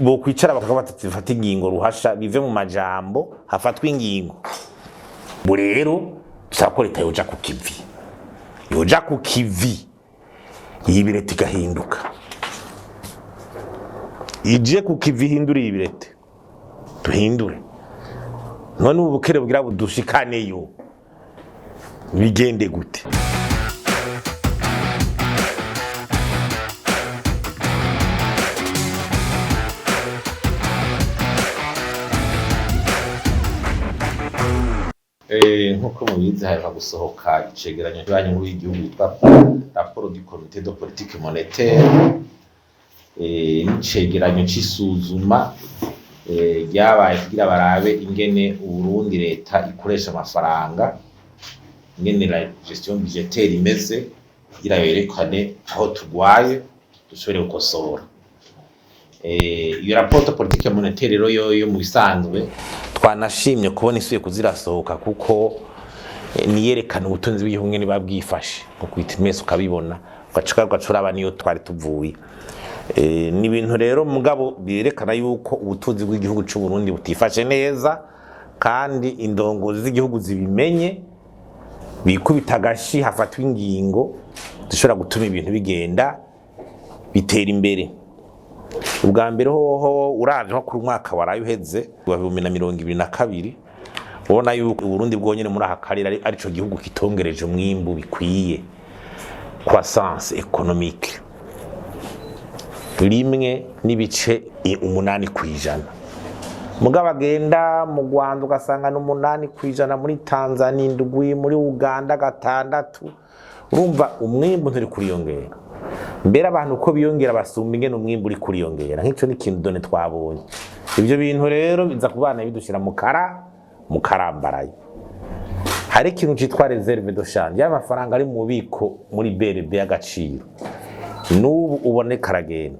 Bokwicara bakavuga bati dufate ingingo ruhasha, bive mu majambo, hafatwe ingingo. Ubu rero dusaba ko leta yoja ku kivi, yoja ku kivi, iyi bireti igahinduka, ije ku kivi, ihindure iyi bireti, duhindure. None ubu bukere bugira budushikaneyo bigende gute? Nk'uko mubizi, haheruka gusohoka icegeranyo c'Ibanki Nkuru y'igihugu yitwa rapport du comité de politique monétaire, n'icegeranyo c'isuzuma ryabaye kugira barabe ingene Uburundi, leta ikoresha amafaranga, ingene la gestion budgétaire imeze, kugira yerekane aho tugwaye dushobore gukosora. Iyo rapport de politique monétaire rero yoyo mu bisanzwe twanashimye kubona isubiye kuzirasohoka, kuko niyerekana ubutunzi bw'igihugu ingene buba bwifashe, nko kwita mwese ukabibona, ugaca uraba niyo twari tuvuye. Ni ibintu rero mugabo byerekana yuko ubutunzi bw'igihugu c'u Burundi butifashe neza, kandi indongozi z'igihugu zibimenye, bikubita agashi, hafatwa ingingo zishobora gutuma ibintu bigenda bitera imbere. Ubwa mbere hoho, uravye nko kuri umwaka waraye uheze wa 2022, ubona yuko Uburundi bwonyene muri aka karere arico gihugu kitongereje umwimbu bikwiye, croissance économique 1.8%. Mugabo agenda mu Rwanda ugasanga ni 8%, muri Tanzania 7, muri Uganda 6. Urumva umwimbu nturi kuriyongera. Mbere abantu uko biyongera basumba ingene umwimbu uri kuriyongera. Nk'ico ni ikintu done twabonye. Ivyo bintu rero biza kubana bidushira mu karambaraye. Hari ikintu citwa réserve de change, y'amafaranga ari mu bubiko muri BRB y'agaciro, n'ubu uboneka aragenda,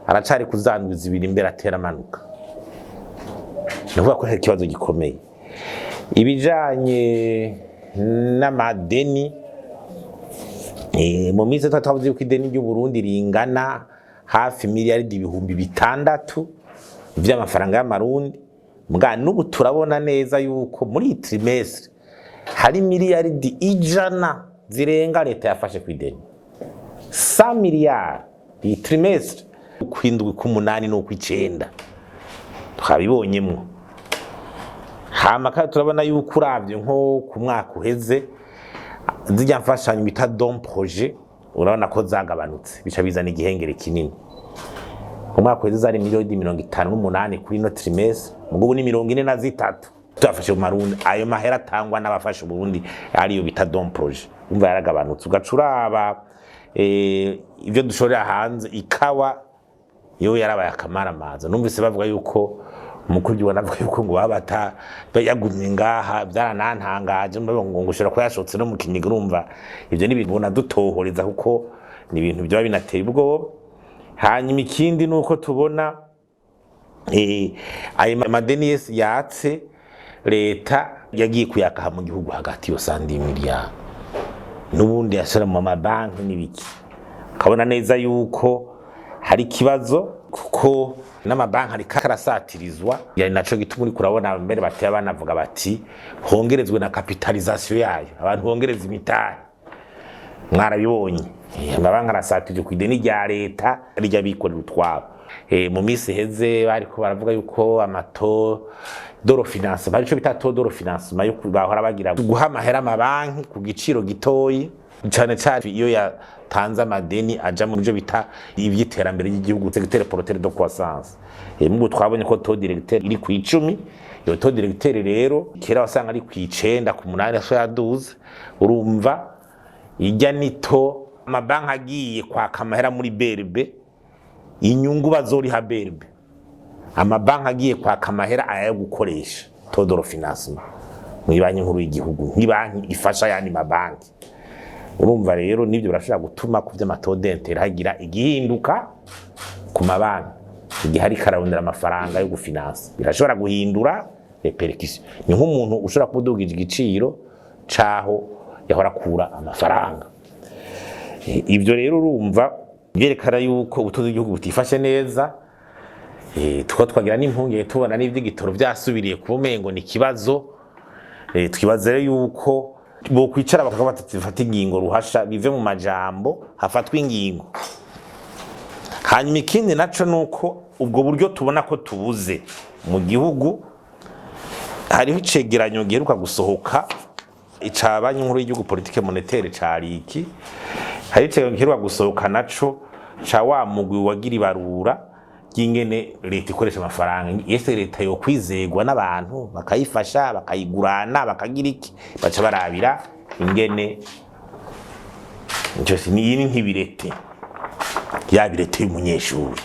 aracari kuzandwi 2, imbere atera amanuka. Ni ukuvuga ko hari ikibazo gikomeye. Ibijanye n'amadeni, mu minsi twari twavuze yuko ideni ry'u Burundi ringana hafi miliyaridi 6000 vy'amafaranga y'amarundi. Mbwa n'ubu turabona neza yuko muri iyi trimestre hari miliyaridi 100 zirenga leta yafashe ku ideni, 100 miliyari iyi trimestre, ukwindwi, k'umunani n'ukw'icenda, twabibonyemwo. Hama kandi turabona yuko uravye nko ku mwaka uheze, zirya mfashanyo bita don projet, urabona ko zagabanutse, bica bizana igihengere kinini. Mu mwaka uheze zari miliyoni 58 kuri ino trimestre, mugubu ni 43 tuyafashe mu marundi. Ayo mahera atangwa n'abafasha Uburundi, ariyo bita don projet, umva yaragabanutse. Ugaca uraba ivyo dushorera hanze, ikawa yo yarabaye akamaramaza. Numvise bavuga yuko umukuru w'igihugu avuga yuko ngo baba yagumye ngaha, byaranantangaje ngo ushobora kuba yashotse no mu Kinyiga. Urumva ivyo ni ibintu ubona dutohoreza, kuko ni ibintu byaba binateye ubwoba. Hanyuma ikindi ni uko tubona ayo madeni yose yatse leta yagiye kuyakaha mu gihugu hagati, yo 100 miliyari n'ubundi yashira mu mabanki n'ibiki, ukabona neza yuko hari ikibazo, kuko n'amabanki ariko arasatirizwa. Yari naco gituma uriko urabona mbere bateye banavuga bati hongerezwe na capitalisation yayo, abantu bongereza imitahe. Mwarabibonye, amabanki arasatije ku ideni rya leta rijya bikorera utwabo. Mu minsi iheze bariko baravuga yuko ama taux de refinancement, arico bita taux de refinancement, yo bahora bagira guha amahera amabanki ku giciro gitoyi, cane cane iyo yatanze amadeni aja mu byo bita ivy'iterambere ry'igihugu, secteur porteur de croissance. Mugu twabonye ko taux directeur iri ku 10. Iyo taux directeur rero kera wasanga ari ku 9, ku 8, so yaduze. Urumva ijya nito amabanki agiye kwaka amahera muri BRB, inyungu bazoriha BRB, amabanki agiye kwaka amahera aya yo gukoresha taux de refinancement mu Banki Nkuru y'igihugu nk'ibanki ifasha yandi mabanki, urumva rero nibyo birashobora gutuma ku vy'ama taux d'intérêt hagira igihinduka ku mabanki igihe ariko ararondera amafaranga yo gufinansa, birashobora guhindura répercussion. Ni nk'umuntu ushobora kuba udugije igiciro caho yahora akura amafaranga. Ivyo rero urumva byerekana yuko ubutunzi bw'igihugu butifashe neza. Tuko twagira n'impungenge tubona n'ivy'igitoro vyasubiriye kuba umengo ni ikibazo. Twibaza rero yuko bokwicara bakavuga bati dufate ingingo ruhasha, bive mu majambo, hafatwe ingingo. Hanyuma ikindi naco nuko ubwo buryo tubona ko tubuze mu gihugu, hariho icegeranyo giheruka gusohoka ica Banki Nkuru y'Igihugu, politique monétaire, cari iki. Hariho icegeranyo giheruka gusohoka naco ca wa mugwi wagira ibarura ry'ingene leta ikoresha amafaranga. Ese leta yokwizegwa n'abantu bakayifasha, bakayigurana, bakagira iki? Baca barabira ingene nico ni ni nk'ibirete, ya birete y'umunyeshuri.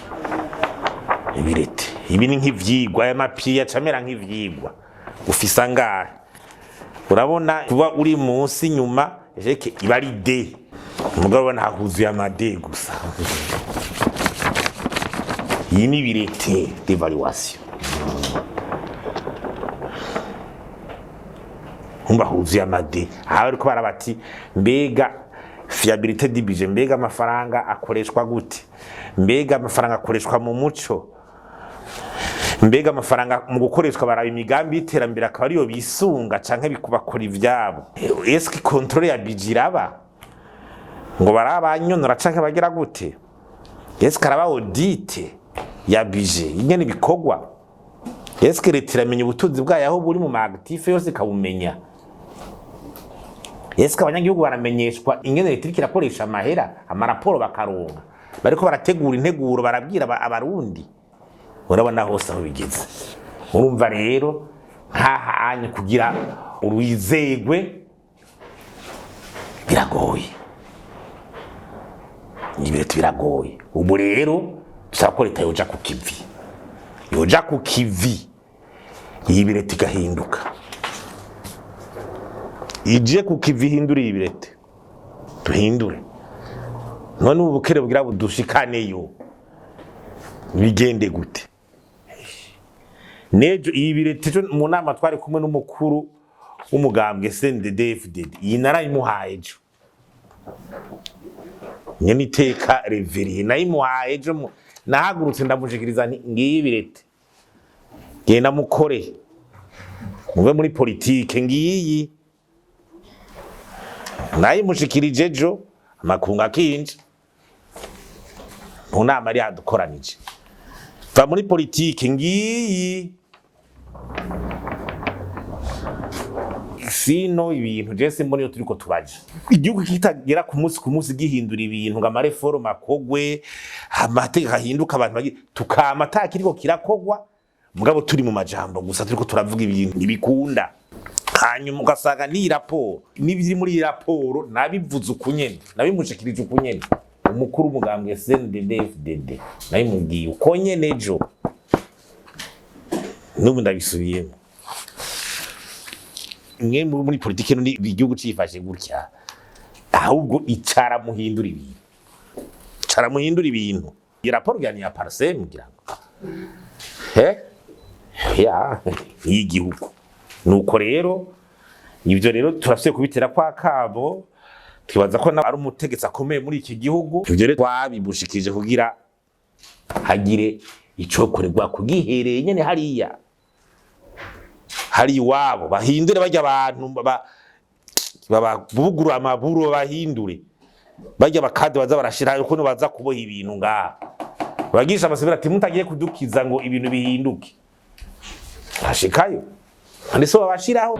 Ibirete ibi ni nk'ivyigwa, aya mapiya acamera nk'ivyigwa. Ufise angahe? Urabona kuba uri munsi nyuma échec iba ari D, mugabo ubona hahuzuye ama D gusa. Iyi ni bulletin d'évaluation, umva huzuye ama D. Aha bariko barabati mbega fiabilité du budget, mbega amafaranga akoreshwa gute, mbega amafaranga akoreshwa mu muco, mbega amafaranga mu gukoreshwa baraba imigambi y'iterambere akaba ariyo bisunga canke bakora ivyabo, est-ce que contrôle ya budget iraba ngo barabanyonora canke bagira gute, est-ce que araba audit ya budget ingene bikorwa, est-ce que leta iramenya ubutunzi bwayo aho buri mu ma actifs yose ikabumenya, est-ce que abanyagihugu baramenyeshwa ingene leta iriko irakoresha amahera, amaraporo bakaronka, bariko barategura integuro barabwira abarundi. Urabona hose aho bigeze. Urumva rero nk'ahanye kugira urwizegwe biragoye, ibintu biragoye. Ubu rero dusaba ko leta yoja ku kivi, yoja ku kivi, iyi bulletin igahinduka, ije ku kivi, ihindure iyi bulletin, duhindure. None ubu bukere bugira budushikaneyo bigende gute? Nejo iyi bulletin, ejo mu nama twari kumwe n'umukuru w'umugambwe CNDD-FDD, iyi narayimuhaye ejo, nyene iteka Révérien nayimuhaye ejo. Nahagurutse ndamushikiriza nti ngiyi bulletin, genda mukore muve muri politike, ngiyi nayimushikirije ejo amakungu akinja mu nama yari yadukoranije. Va muri politike, ngiyi. Sino ibintu je simbona iyo turiko turaja, igihugu kitagera ku munsi ku munsi gihindura ibintu ngo ama réformes akogwe, amategeko ahinduka, abantu tukama atakiriko kirakogwa, mugabo turi mu majambo gusa, turiko turavuga ibintu ntibikunda. Hanyuma ugasanga n'iyi raporo n'ibiri muri iyi raporo nabivuze ukunyene, nabimushikirije ukunyene umukuru w'umugambwe CNDD-FDD, nabimubwiye uko nyene ejo, n'ubu ndabisubiyemo. Mwe muri politike none igihugu cifashe gutya, ahubwo icara muhindura ibintu, icara muhindura ibintu. Iyi raporo ya ni ya PARCEM ngira ngo he ya y'igihugu. Nuko rero ivyo rero turafise kubitera kwa kabo, twibaza ko ari umutegetsi akomeye muri iki gihugu. Ivyo rero twabimushikirije kugira hagire icokorerwa kugihereye nyene hariya hari iwabo, bahindure barya abantu babugurura amaburo, bahindure barya bakade baza barashirayo ukuntu baza kuboha ibintu ngaha, bagisha amasebera ati mutagiye kudukiza ngo ibintu bihinduke, bashikayo kandi so babashiraho.